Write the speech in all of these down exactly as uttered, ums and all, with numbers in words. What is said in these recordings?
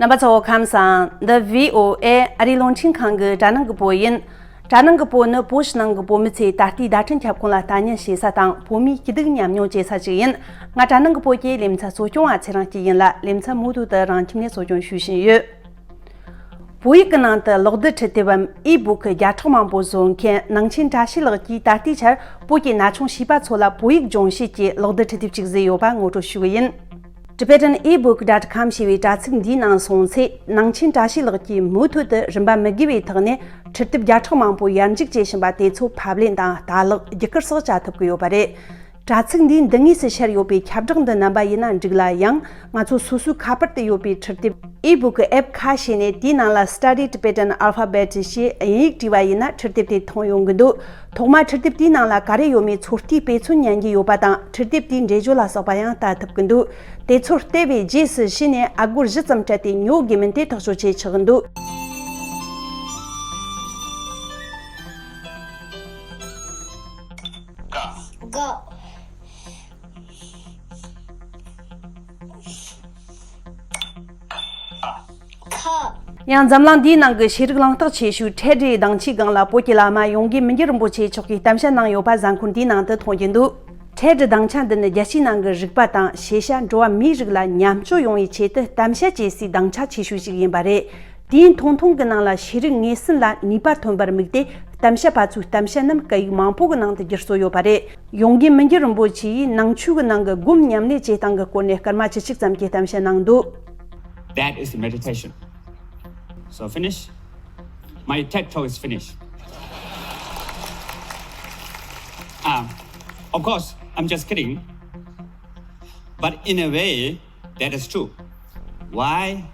རྣམ་པ་ཚོ་ཁམས་བཟང་། འདི་བྷི་ཨོ་ཨེ་ཨ་རིའི་རླུང་འཕྲིན་ཁང་གི་དྲ་ནང་གི་བོད་ཡིན། དྲ་ནང་གི་བོད་ནི་བོད་ཕྱི་ནང་གི་བོད་མི་ཚོས་ད་ལྟའི་བརྡ་འཕྲིན་ཁྱབ་ཁོངས་ལ་ལྟ་ཉན་བྱེད་ས་དང་བོད་མིའི་སྐྱིད་སྡུག་མཉམ་མྱོང་བྱེད་ས་ཞིག་ཡིན། ང་དྲ་ནང་གི་བོད་ཀྱི་ལེ་ཚན་གཙོ་སྐྱོང་བ་ཚེ་རིང་སྐྱིད་ཡིན་ལ། ལེ་ཚན་མུ་མཐུད་དུ་རང་ཁྱིམ་ནས་གཙོ་སྐྱོང་ཞུ་བཞིན་ཡོད། བོད་ཡིག་གི་ནང་དུ་ཀློག་བསྡུར་འཕྲུལ་དེབ་བམ་ཨི་བུག་བརྒྱ་ཕྲག་མང་པོ་བཟོ་མཁན་ནང་ཆེན་བཀྲ་ཤིས་ལགས་ཀྱིས་ད་ལྟའི་ཆར་བོད་ཀྱི་ན་ཆུང་བྱིས་པ་ཚོ་ལ་བོད་ཡིག་སྦྱོང་བྱེད་ཀྱི་ཀློག་བསྡུར་འཕྲུལ་དེབ་ཅིག་བཟོས་ཡོད་པ་ངོ་སྤྲོད་ཞུ་གི་ཡིན། Tibetan ebook dot com ཞེས་པའི་དྲ་ཚིགས་འདིའི་ནང་སོང་ཚེ་ནང་ཆེན་བཀྲ་ཤིས་ལགས་ཀྱིས་མུ་མཐུད་དུ་རིན་པ་མི་དགོས་པའི་ཐོག་ནས་འཕྲུལ་དེབ་བརྒྱ་ཕྲག་མང་པོ་ཡར་འཇུག་བྱེད་བཞིན་པ་དེ་ཚོ་ཕབ་ལེན་དང་ལྟ་ཀློག་བརྒྱུད་སྐུར་སོགས་བྱ་ཐུབ་ཀྱི་ཡོད་པ་རེད། དྲ་ཚིགས་འདིའི་མདུན་ངོས་སུ་ཤར་ཡོད་པའི་ཁྱབ་བསྒྲགས་འདི་རྣམ་པ་ཡིན་ན་འགྲིག་ལ། ཡང་ང་ཚོ་སོ་སོའི་ཁ་པར་དུ་ཡོད་པའི་འཕྲུལ་དེབ་ebook app ཁ་ཕྱེ་ནས་དེའི་ནང་ལ་Study Tibetan Alphabet ཞེས་དབྱིན་ཡིག་བྲིས་པ་ཡིན་ན་འཕྲུལ་དེབ་དེ་མཐོང་ཡོང་གི་འདུག་ཐོག་མར་འཕྲུལ་དེབ་དེའི་ནང་ལ་ག་རེ་ཡོད་མེད་ཚོད་ལྟའི་དཔེ་མཚོན་ཉན་རྒྱུ་ཡོད་པ་དང་། འཕྲུལ་དེབ་དེའི་འགྲེལ་བརྗོད་ལ་སོགས་པ་ཡང་ལྟ་ཐུབ་ཀྱི་འདུག་དེ་ཚོ་བལྟས་པའི་རྗེས་སུ་གཞི་ནས་ཨ་སྒོར་བཞི་ཙམ་སྤྲད་དེ་ཉོ་དགོས་མིན་དེ་ཐག་གཅོད་བྱེད་ཆོག་གི་འདུག་ཡང་འཛམ་གླིང་འདིའི་ནང་གི་ཤེས་རིག་གླེང་སྟེགས་ཆེ་ཤོས་ཊེཌ་ཡི་གདེང་ཆའི་སྒང་ལ་བོད་ཀྱི་བླ་མ་ཡོངས་དགེ་མི་འགྱུར་རིན་པོ་ཆེ་མཆོག་གིས་གཏམ་བཤད་གནང་ཡོད་པ་གཟའ་འཁོར་འདིའི་ནང་དུ་མཐོང་རྒྱུ་འདུག་ཊེཌ་གདེང་ཆ་འདི་ནི་རྒྱལ་སྤྱིའི་ནང་གི་རིག་པ་དང་ཤེས་བྱ་འགྲོ་བ་མིའི་རིགས་ལ་ཉམས་བཅོས་ཡོང་བའི་ཆེད་དུ་གཏམ་བཤད་བྱེད་སའི་གདེང་ཆ་ཆེ་ཤོས་ཤིག་ཡིན་པ་རེད། དུས་ཡུན་ཐུང་ཐུང་གི་ནང་ལ་ཤེས་རིག་ངོས་ཟིན་ལ་ནུས་པ་ཐོན་པར་དམིགས་ཏེ། གཏམ་བཤད་པ་ཚོའི་གཏམ་བཤད་རྣམས་སྐད་ཡིག་མང་པོ་གི་ནང་དུ་བསྒྱུར་སྲོལ་ཡོད་པ་རེད། ཡོངས་དགེ་མི་འགྱུར་རིན་པོ་ཆེ་ཡིས་ནང་ཆོས་ཀྱི་ནང་གི་སྒོམ་ཉམས་ལེན་བྱེད་སྟངས་ཀྱི་སྐོར་ནས་སྐར་མ་བཅུ་གཅིག་ཙམ་གྱི་གཏམ་བཤད་གནང་འདུག That is the meditation. So finish. My ted talk is finished. Um, of course, I'm just kidding. But in a way, that is true. Why?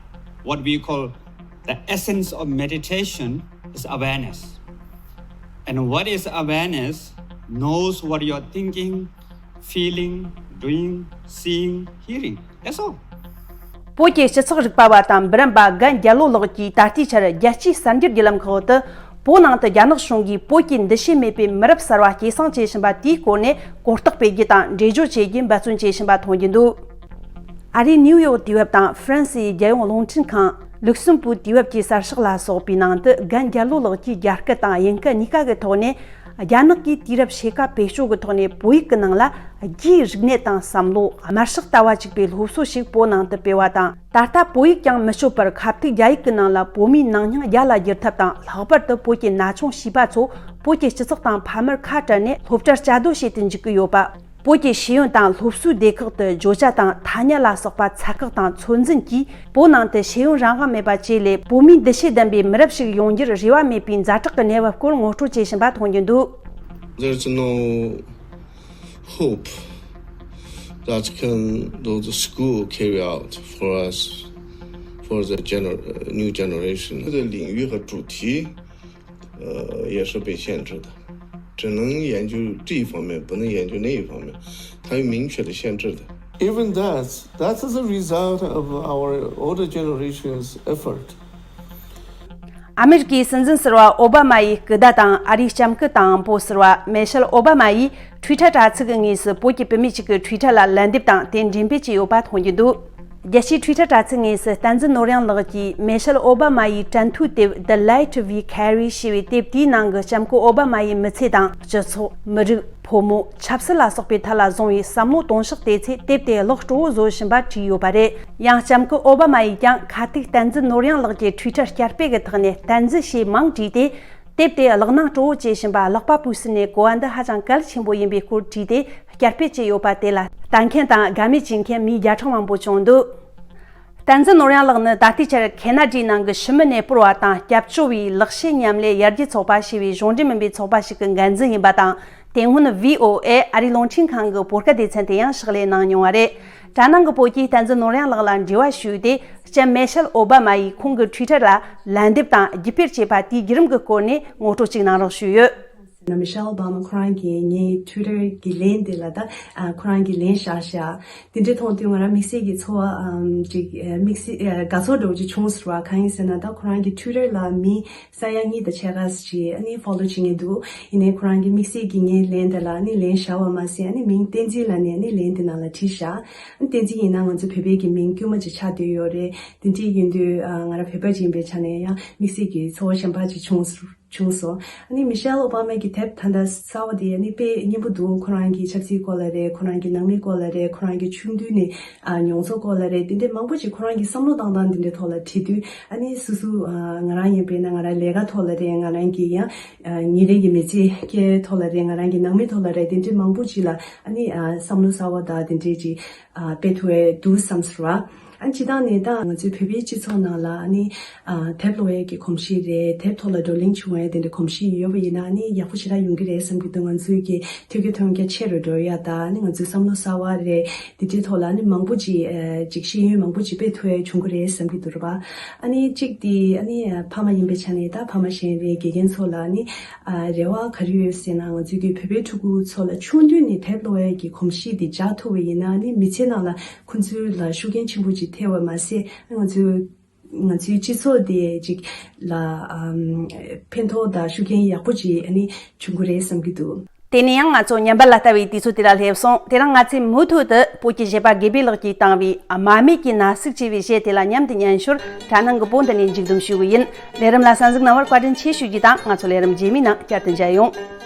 What we call the essence of meditation is awareness. And what is awareness knows what you're thinking, feeling, doing, seeing, hearing. That's all. བོད་ཀྱི་སྤྱི་ཚོགས་རིག་པ་བ་དང་འབུམ་རམས་པ་རྒན་རྒྱལ་ལོ་ལགས་ཀྱིས་ད་ལྟའི་ཆར་རྒྱལ་སྤྱིའི་གསར་འགྱུར་བརྒྱུད་ལམ་ཁག་ཏུ། བོད་ནང་དུ་རྒྱ་ནག་གཞུང་གིས་བོད་ཀྱི་འདུ་ཤེས་མེད་པའི་མི་རབས་གསར་བ་སྐྱེད་སྲིང་བྱེད་བཞིན་པ་དེའི་སྐོར་ནས་གོ་རྟོགས་སྤེལ་རྒྱུ་དང་འགྲེལ་བརྗོད་བྱེད་རྒྱུའི་འབད་བརྩོན་བྱེད་བཞིན་པ་མཐོང་རྒྱུ་འདུག་ཨ་རིའི་ནིའུ་ཡོག་དུས་བབ་དང་ཧྥ་རན་སིའི་རྒྱལ་ཡོངས་རླུང་འཕྲིན་ཁང་། ལུགས་སམ་པོའི་དུས་བབ་ཀྱི་གསར་ཤོག་ལ་སོགས་པའི་ནང་དུ་རྒན་རྒྱལ་ལོ་ལགས་ཀྱིས་རྒྱ་སྐད་དང་དབྱིན་སྐད་གཉིས་ཀ་གི་ཐོག་ནས། རྒྱ་ནག་གིས་དུས་རབས་ཕྱེད་ཀ་བེད་སྤྱོད་ཀྱི་ཐོག་ནས་བོད་ཡིག་གི་ནང་ལ་རྒྱའི་རིག་གནས་དང་བསམ་བློ། དམར་ཧྲག་ལྟ་བ་གཅིག་པའི་སློབ་གསོ་ཞིག་བོད་ནང་དུ་སྤེལ་བ་དང་། ད་ལྟ་བོད་ཡིག་ཀྱང་མི་སྤྱོད་པར་ཁ་ཐུག་རྒྱ་ཡིག་གི་ནང་ལ་བོད་མིའི་ནང་སྙིང་རྒྱ་ལ་བསྒྱུར་ཐབས་དང་། ལྷག་པར་དུ་བོད་ཀྱི་ན་ཆུང་བྱིས་པ་ཚོ་བོད་ཀྱི་སྤྱི་ཚོགས་དང་ཕ་མར་ཁ་བྲལ་ནས་སློབ་གྲྭར་བཅའ་སྡོད་བྱེད་དུ་འཇུག་གི་ཡོད་པ། བོད་ཀྱི་ཤེས་ཡོན་དང་སློབ་གསོའི་སྡེ་ཁག་ཏུ་བརྗོད་བྱ་དང་ཐ་སྙད་ལ་སོགས་པ་ཚད་བཀག་དང་ཚོད་འཛིན་གྱིས། བོད་ནང་དུ་ཤེས་ཡོན་རང་དབང་མེད་པ་བཅས་ལས། བོད་མིའི་འདུ་ཤེས་ལྡན་པའི་མི་རབས་ཤིག་ཡོང་རྒྱུར་རེ་བ་མེད་པའི་ཛ་དྲག་གི་གནས་བབ་སྐོར་ངོ་སྤྲོད་བྱེད་བཞིན་པ་མཐོང་རྒྱུ་འདུག There's no hope that can the school carry out for us, for the gener- new generation. 这个领域和主题，呃，也是被限制的，只能研究这一方面，不能研究那一方面，它有明确的限制的。Even that, that's the result of our older generation's effort. ཨ་མེ་རི་ཀའི་སྲིད་འཛིན་ཟུར་པ་ཨོ་བྷ་མ་ཡི་སྐུ་ཟླ་དང་ཨ་རིའི་ལྕམ་སྐུ་དང་པོ་ཟུར་པ་མེ་ཤེལ་ཨོ་བྷ་མ་ཡིས་ཊུའི་ཊར་དྲ་ཚིགས་ཀྱི་ངོས་སུ་བོད་ཀྱི་བུད་མེད་ཅིག་གི་ཊུའི་ཊར་ལ་ལན་འདེབས་དང་དེ་འགྲེམས་སྤེལ་བྱས་ཡོད་པ་མཐོང་རྒྱུ་འདུག་རྒྱལ་སྤྱིའི་ཊུའི་ཊར་དྲ་ཚིགས་ངོས་སུ་བསྟན་འཛིན་ནོར་གཡང་ལགས་ཀྱིས་མེ་ཤེལ་ཨོ་བྷ་མ་ཡི་དྲན་མཐུད་དེབ་The Light We Carry ཞེས་པའི་དེབ་དེའི་ནང་གི་ལྕམ་སྐུ་ཨོ་བྷ་མ་ཡི་མི་ཚེ་དང་སྤྱི་ཚོགས། མི་རིགས། ཕོ་མོ། ཆབ་སྲིད་ལ་སོགས་པའི་ཐད་ལ་བཟུང་བའི་བསམ་བློ་དོན་གཤིས་དེ་ཚོས་དེབ་དེ་ཀློག་སྤྲོ་བོ་བཟོ་བཞིན་པ་བྲིས་ཡོད་པ་རེད། ཡང་ལྕམ་སྐུ་ཨོ་བྷ་མ་ཡིས་ཀྱང་ཁ་ཐུག་བསྟན་འཛིན་ནོར་གཡང་ལགས་ཀྱི་ཊུའི་ཊར་བསྐྱར་སྤེལ་གྱི་ཐོག་ནས་བསྟན་འཛིན་ཞེས་མིང་བྲིས་ཏེ། དེབ་དེ་ཀློག་སྣང་སྤྲོ་བོ་བྱེད་བཞིན་པ་ཀློག་པ་པོའི་ཟུར་ནས་གོ་བ་འདི་ཧ་ཅང་གལ་ཆེན་པོ་ཡིན་པའི་སྐོར་བྲིས་ཏེ་བསྐྱར་སྤེལ་བྱས་ཡོད་པ་དེ་ལ་ལྟ་མཁན་དང་དགའ་མོས་བྱེད་མཁན་མི་བརྒྱ་ཕྲག་མང་པོ་བྱུང་འདུག་བསྟན་འཛིན་ནོར་གཡང་ལགས་ནི་ད་ལྟའི་ཆར་ཁེ་ན་ཌའི་ནང་གི་ཤི་མི་ནད་པར་བ་དང་སྐྱབས་བཅོལ་བའི་ལག་ཤེས་མཉམ་ལས་ཡར་རྒྱས་ཚོགས་པ་ཞེས་པའི་གཞུང་འབྲེལ་མིན་པའི་ཚོགས་པ་ཞིག་གི་འགན་འཛིན་ཡིན་པ་དང་། དེ་སྔོན་བྷི་ཨོ་ཨེ་ཨ་རིའི་རླུང་འཕྲིན་ཁང་གི་བོད་སྐད་སྡེ་ཚན་དུ་ཡང་ཕྱག་ལས་གནང་མྱོང་བ་རེད། དྲ་ནང་གི་བོད་ཀྱིས་བསྟན་འཛིན་ནོར་གཡང་ལགས་ལ་འབྲེལ་བ་ཞུས་ཏེ། ལྕམ་མེ་ཤེལ་ཨོ་བྷ་མ་ཡིས་ཁོང་གི་ཊུའི་ཊར་ལ་ལན་འདེབས་དང་བརྒྱུད་སྤེལ་བྱས་པ་དེའི་བརྒྱུད་རིམ་གྱི་སྐོར་ནས་ངོ་སྤྲོད་ཅིག་གནང་རོགས་ཞུས་ཡོད། ན་མི་ཤེལ་ཨོ་བྷ་མ་ཁོ་རང་གིས་ངའི་ཊུ་ཝི་ཊར་གྱི་ལན་དེ་ལ་ད་ཨ་ཁོ་རང་གིས་ལན་བཞག་ཤག་དེ་འདྲ་མཐོང་དུས་ང་རང་དམིགས་བསལ་གྱི་ཚོར་བ་ཨམ་ཅིག་ཨ་དམིགས་བསལ་ཨ་དགའ་ཚོར་འདྲ་བོ་ཅིག་བྱུང་ཟེར་བ། གང་ཡིན་ཟེར་ན་ད་ཁོ་རང་གི་ཊུ་ཝི་ཊར་ལ་མི་ས་ཡ་གཉིས་དང་ཕྱེད་ཀ་ཅིག་ཨ་ནི་ཕོ་ལོ་བྱེད་མཁན་འདུག་ཡིན་ནའི་ཁོ་རང་གི་དམིགས་བསལ་གྱི་ངའི་ལན་དེ་ལ་ཨ་ནི་ལན་བཞག་པ་མ་ཟད། ཨ་ནི་མིང་བསྟན་འཛིན་ལགས་ནས་ཨ་ནི་ལན་དེ་ནང་ལ་བྲིས་བཞག་ཨ་ནི་བསྟན་འཛིན་ཡིན་ན་ང་ཚོ་བོད་པའི་གི་མིང་དཀྱུས་མ་ཅིག་ཆགས་བསྡད་ཡོད་རེད། དེ་འདྲ་ཡིན་དུས་ཨ་ང་རང་བོད་པ་ཅིག་ཡིན་པའི་ཆ་ནས་ཡང་དམིགས་བསལ་གྱི་ཚོར་བ་གཞན་པ་ཅིག་བྱུང་བྱུང་སོང་། ཨ་ནི་མི་ཤེལ་ཨོ་བྷ་མ་གི་དེབ་ད་ལྟ་གསར་བ་དེ་ཨ་ནི་དཔེ་སྙན་པོ་འདུག་ཁོ་རང་གི་ཆབ་སྲིད་སྐོར་ལ་རེད། ཁོ་རང་གི་ནང་མི་སྐོར་ལ་རེད། ཁོ་རང་གི་ཆུང་དུས་ནས་ཨ་མྱོང་ཚོར་སྐོར་ལ་རེད། དེ་འདྲའི་མང་པོ་ཅིག་ཁོ་རང་གི་བསམ་བློ་བཏང་སྟངས་དེ་འདྲའི་ཐོག་ལ་བྲིས་དུས། ཨ་ནི་སོ་སོ་ཨ་ང་རང་ཡིན་པས་ན་ང་རང་ལས་ཀ་ཐོག་ལ་རེད། ང་རང་གི་ཡང་ཨ་ཉིན་རེ་གི་མི་ཚེ་སྐྱེལ་ཐོག་ལ་རེད། ང་རང་གི་ནང་མི་ཐོག་ལ་རེད། དེ་འདྲའི་མང་པོ་ཅིག་ལ་ཨ་ནི་ཨ་བསམ་བློ་གསར་བ་དང་དེ་འདྲའི་ཅིག་ཨ་སྤེལ་ཐུབ་ཡས་འདུག་བསམ་ཟེར་བ། ཨ་ནི་སྤྱིར་བཏང་ནས་ད་ང་ཚོའི་བོད་པའི་སྤྱི་ཚོགས་ནང་ལ་ཨ་ནི་ཨ་དེབ་ཀློག་ཡས་ཀྱི་གོམས་གཤིས་རེད། དེབ་ཐོག་ལ་བགྲོ་གླེང་བྱུང་ཡས་དེ་འདྲའི་གོམས་གཤིས་ཡོད་པ་ཡིན་ན་ཨ་ནི་ཡག་པོ་ཞེ་དྲག་ཡོང་གི་རེད་བསམ་གྱི་འདུག་ང་ཚོའི་གི་ཐོས་རྒྱ་མཐོང་རྒྱ་ཆེ་རུ་འགྲོ་ཡ་དང་ཨ་ནི་ང་ཚོའི་བསམ་བློ་གསར་བ་རེད། དེ་འདྲའི་ཐོག་ལ་ཨ་ནི་མང་པོ་ཅིག་ཨ་ཅིག་ཤེས་ཡོན་མང་པོ་ཅིག་སྤེལ་ཐུབ་ཡས་བྱུང་གི་རེད་བསམ་གྱི་འདུག་རེད་པ། ཨ་ནི་གཅིག་དེ་ཨ་ནི་ཕ་མ་ཡིན་པའི་ཆ་ནས་ད་ཕ་མ་གཞན་རེད། དགེ་རྒན་ཚོ་ལ་ཨ་ནི་ཨ་རེ་བ་ག་རེ་ཡོད་ཟེར་ན། ང་ཚོའི་གི་བོད་པའི་ཕྲུ་གུ་ཚོ་ལ་ཆུང་དུས་ནས་དེབ་ཀློག་ཡས་ཀྱི་གོམས་གཤིས་དེ་འཇགས་ཐུབ་པ་ཡིན་ན་ཨ་ནི་མི་ཚེ་ནང་ལ་ཁོང་ཚོའི་ལ་ཤུགས་རྐྱེན་ཆེན་པོ་ཅིག་ཐེབས་པ་མ་ཟད། ང་ཚོའི་ང་ཚོའི་སྤྱི་ཚོགས་དེ་ཅིག་ལ་ཨམ་ཕན་ཐོགས་དང་ཤུགས་རྐྱེན་ཡག་པོ་ཅིག་ཨ་ནི་བྱུང་གི་རེད་བསམ་གྱི་འདུག་དེ་ནས་ཡང་ང་ཚོ་ཉམས་པ་ལ་ལྟ་བའི་དུས་ཚོད་དེ་ལ་སླེབས་སོང་། དེ་རིང་ང་ཚོས་མུ་མཐུད་དུ་བོད་ཀྱི་གཞས་པ་དགེ་འཕེལ་ལགས་ཀྱིས་བཏང་བའི་དམའ་མོས་ཀྱི་ན་ཟུག་ཅེས་པའི་གཞས་དེ་ལ་མཉམ་དུ་ཉན་ཞོར། དྲ་སྣང་གི་པོ་འདི་ནས་མཇུག་བསྡོམས་ཞུ་གི་ཡིན། ལས་རིམ་ལ་གསན་གཟིགས་གནང་བར་བཀའ་དྲིན་ཆེ་ཞུ་རྒྱུ་དང་། ང་ཚོ་ལས་རིམ་རྗེས་མའི་ནང་བསྐྱར་དུ་མཇལ་ཡོང་།